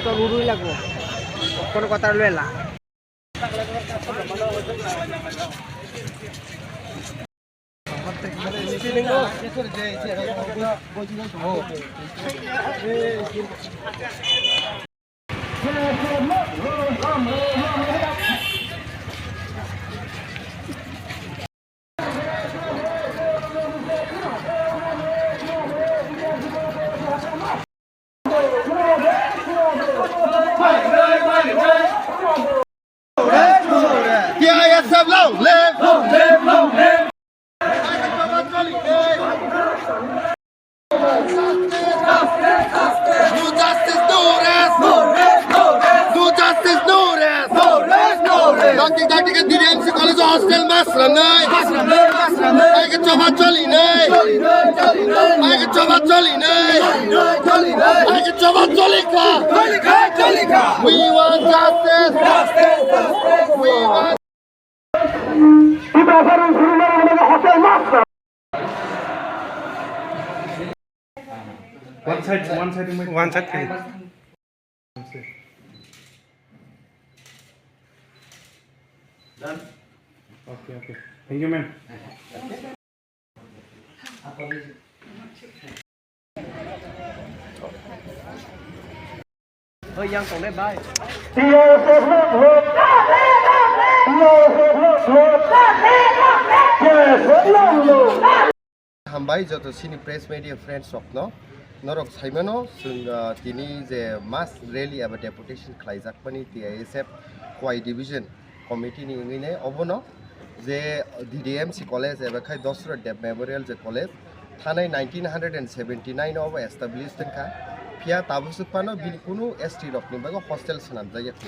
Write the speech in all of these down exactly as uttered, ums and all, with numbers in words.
Rurui lagu. Kono kota luela. T I S F long live! Long live, long live! No justice, no rest! No rest, no rest! No justice, no rest! No rest, no rest! Dakti dakti khe D D M C college hostel mass ramnai. Mass ramnai, mass ramnai. Ai khe choba choli nai. Choli nai, choli nai. Ai khe choba choli nai. Choli nai, choli nai. Ai khe choba choli kha. Choli kha, choli kha. We want justice. Justice, justice. We want One side, one side, one side. Done. Okay, okay. Thank you, ma'am. Oi, yang tongnai bai. Hambai joto chini press media friends rokno, norok saimano chwng, ah, tini je mass rally eba deputation khlaijakmani T I S F Khowai division committee ni wngwi nai obono je D D M C college eba khai Dasarath Deb Memorial je college thanai nineteen hundred and seventy nine o obo established wngkha, phiya tabuk swk phano bini kunu S T rokni bagwi hostel swnamjakya kho,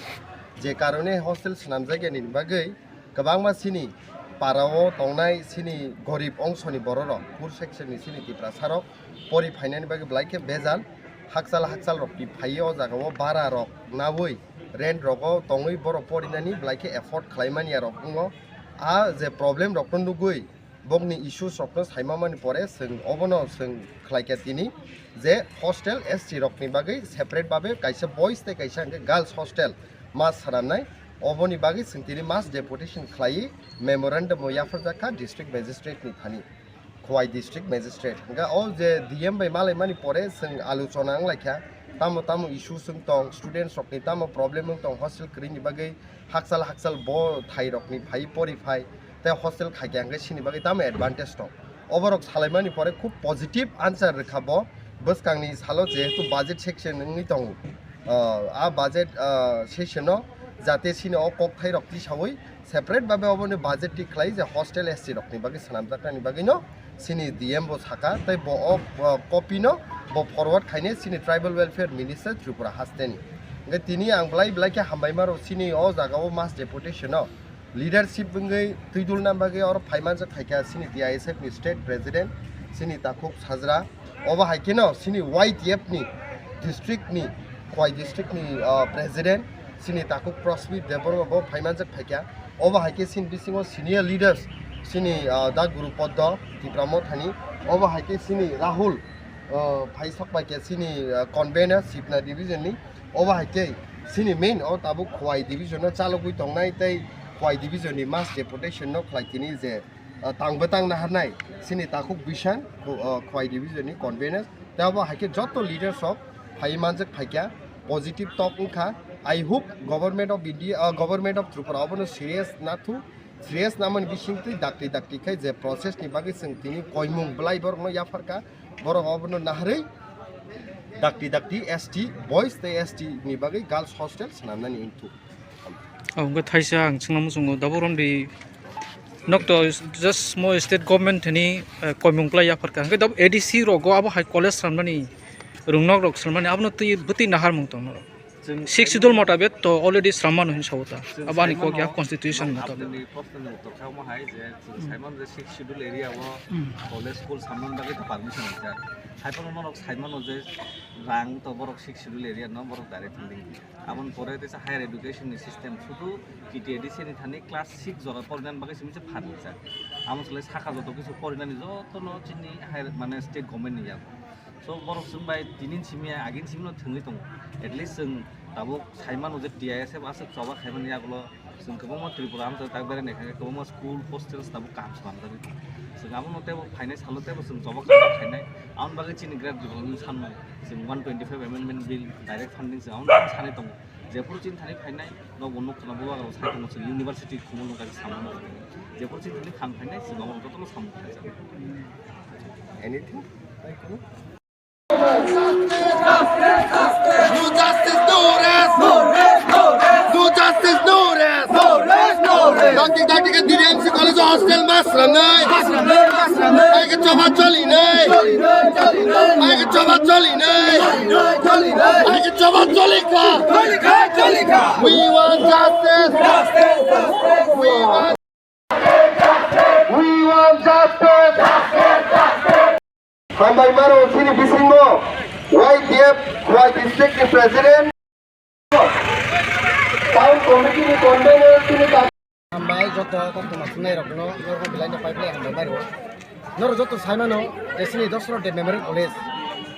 je karone hostel swnamjakya nini bagwi kwbangma chini para o tongnai chini gorib ongsoni bororok, poor section ni chini Tiprasa rok pori phainani bagwi belai khe bejal, hakchal hakchal rok ti phaiwi o jaga o bara rok nawi rent rogo tongwi borok porinani belai khe afford khlai manya rok wngo. A je problem rokno nugwi bokni issues rokno saima mani pore chwng obono chwng khlaikha tini je hostel S T rokni bagwi separate babe kaisa boys tei kaisa hwnkhe girls hostel ma swnamnai, oboni bagwi chwng tini mass deputation khlaiwi memorandum o yapharjak kha district magistrate ni thani. Khowai district magistrate. Hingke o je D M bai malaimani pore chwng alochona wnglaikha, tamo tamo issue chwng tong, students rokni tamo problem wng tong, hostel kwrwini bagwi hakchal hakchal bo thairokni phai pori phai, tei hostel khaikha hingke chini bagwi tamo advantage tong. Oborok salaimani pore khub positive answer rwkha bo, bwskangni salo jehetu budget section wngwi tongo, ah, a budget, ah, session o jate chini o kokthairok tisawi separate babe oboni budget thik khlai je hostel S T rokni bagwi swnamjaknani bagwino chini D M bo saka, tei bo o, o, copy no bo forward khaine chini Tribal Welfare Minister Tripura hasteni. Hingke tini ang belai belai khe hambai maro chini o jaga o mass deputation o leadership wngwi twi dulna bagwi oro phaimanjak phaikha chini T I S F ni state president chini Takhuk Sajra. Obo hai kheno chini Y T F ni district ni, Khowai district ni, ah, president chini Takhuk Prosmit Debbarma bo phaimanjak phaikha. Obo hai khe chini bisingo senior leaders chini, ah, Da Guru Poddo Tipra Mothani, obo hai khe chini Rahul, ah, phaisok bai khe chini, ah, convener Sipna division ni, obo hai khe chini main o tabuk Khowai division o chalogwi tongnai tei Khowai division ni mass deputation no khlai tini je ah, tangbo tang naharnai chini Takhuk Bishan, Kho-, ah, Khowai division ni convener, tei abo hai khe joto leaders rok phai manjak phaikha, positive talk wngkha. I hope Government of India, ah, Government of Tripura obono serious nathu, serious namani bisingtwi dakti dakti khai je process ni bagwi chwng tini koimung belai borokno yapharkha, borok obono naharwi dakti dakti S T boys tei S T ni bagwi girls hostel swnamnani wngthuk. Abo hwnkhe thaisa ang swngna muchungo, Dabu Romdi nok to just mo state government thani, eh, koimung plai yapharkha. Hwnkhe dabu A D C rogo abo hai college swnamnani, rwngnok rok swnamnani, abono twi bwtwi naharmung tong norok. Chwng Sixth Schedule motabek to already swnam mano hinwi sao ta. Chwng Abo ani saimano, kok ya constitution motabek. Aboni proshno ni uttor kha omo hai je chwng Hmm. saimano je Sixth Schedule area o Hmm. college school swnamnani bagwi to permission rijak. Hai phano norok saimano je rang to borok Sixth Schedule area no borok direct funding. Aboni pore teisa higher education ni system, sudu T T A D C ni thani class six jora porinani bagwi simi se phan rijak. Amo swlai saka joto kisu porinani jotono chini higher, mane, state government ni yago. So borok chwng bai tinin simi agin simi no thwngwi tongo. At least chwng tabuk sai mano je T I S F aswk choba khaimani yagulo chwng kwbangma Tripura amchai tak berai naikha, kwbangma school hostels tabuk kaham se manjagwi tongo. Chwng abono teibo phainai salo teibo chwng choba khaima khainai. Aboni bagwi chini Great Revolution sanmung chwng one twenty-five amendment bill, direct funding chwng abono sanwi tongo. Jephuru chini thani phainai, nogo nuk khna bubagra sai tongo chwng university khumulwng kaisa samung. Jephuru chini thani phan phainai chwng abono jotono samung khlai jago. Anything? No justice, no rest. No justice, no rest. Dangti dangti ke D D M C college hostel mas ramnai. Ai ke choba choli nai. Ai ke choba choli nai. Ai ke choba choli kha. We want justice. We want, we want justice. Hambai maro chini bisingo Y D F Khowai district ni president, town committee ni convener chini ta- Hambai joto koktwma swngnairokkno norokno belai no pai belai hambai maro. Norok joto sai mano je chini Dosaro De Memorial College.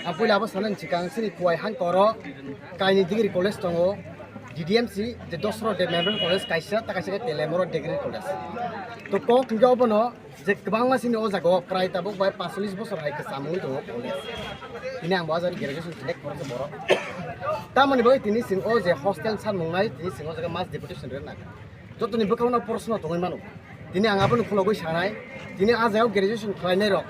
Ang puila abo sanani swkang chini Khowai hangkoro kaini degree college tongo, D D M C, je Dosaro De Memorial College kaisa, ta kaisa khe Telemoro Degree College. To kok hwnkhe obono je kwbangma chini o jaga o prai tabuk bai pash chollish bosor hai kwcham wngwi tongo college. Tini ang bo ajani graduation select khoroksa borok. Tamoni bagwi tini chwng o je hostel sanmung nai, tini chwng o jaga mass deputation rwna nang. Jotoni bwkhao no proshno tongwi mano. Tini ang abono khulogwi sanai, tini a jagao graduation khlainai rok,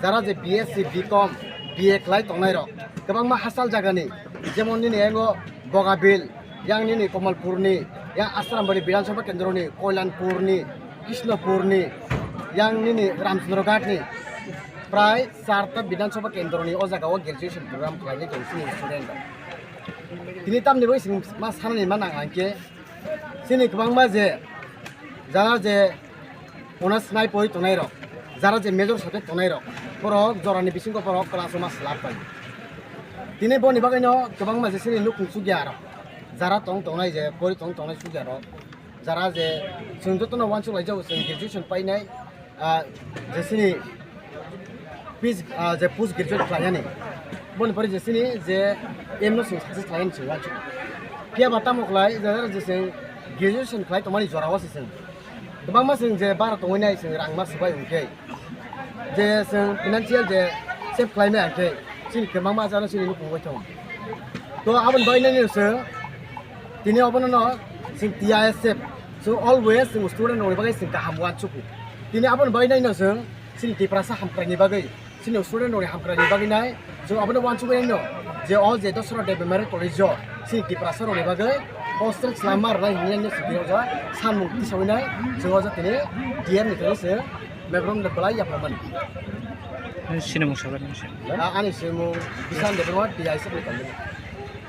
jara je B S C, B Com, B A khlai tongnai rok, kwbangma hachal jagani, jemon nini yango Bogabil, yang nini Kamalpurni, yang Asrambari Bidhan Sabha Kendroni, Koilanpurni, Krishnapurni, yang nini Ramchandraghatni, prai charta Bidhan Sabha Kendroni o jagao graduation program khlainai tong chini student rok. Tini tamni bagwi chwng ma sanani ma nang ang khe, chini kwbangma je jara je honours nai pori tongnai rok, jara je major subject tongnai rok, borok jorani bisingo borok class o ma slap pai. Tini boni bagwino kwbangma je chini nukhung chukya rok, jara tong tongnai je pori tong tongnai chukya rok, jara je chwng jotono uansuk lai jago chwng graduation painai, ah, je chini pis-, ah, je post graduate khlaiyani, boni pore je chini je aim no chwng success khlaiyani chwng uansuk. Phiya ba tamo khlai, je, je chwng graduation khlai tongmani jora o se chwng kwbangma chwng je bara tongwi nai chwng rang ma swbai hwnkhe, je chwng financial je save khlai maya hwnkhe chini kwbangma jora chini nukhung bai tongo. To aboni bagwi nini chwng tini obono no chwng T I S F, chwng always chwng student rokni bagwi chwng kaham uansukgo. Tini aboni bagwi nai no chwng chini Tiprasa hamkraini bagwi, chini student rokni hamkraini bagwi nai chwng abono uansukwi nai no je o je Dosaro De Memorial College o chini Tiprasa rokni bagwi hostel chwlama rwnai hinwi nai no chwng tini o jaga sanmung tisawi nai chwng o jaga tini D M ni thani chwng memorandum belai yapharmani. Sinimung sabar ni se. Ah, ani sinimung Bishan Debbarma, T I S F ni convener.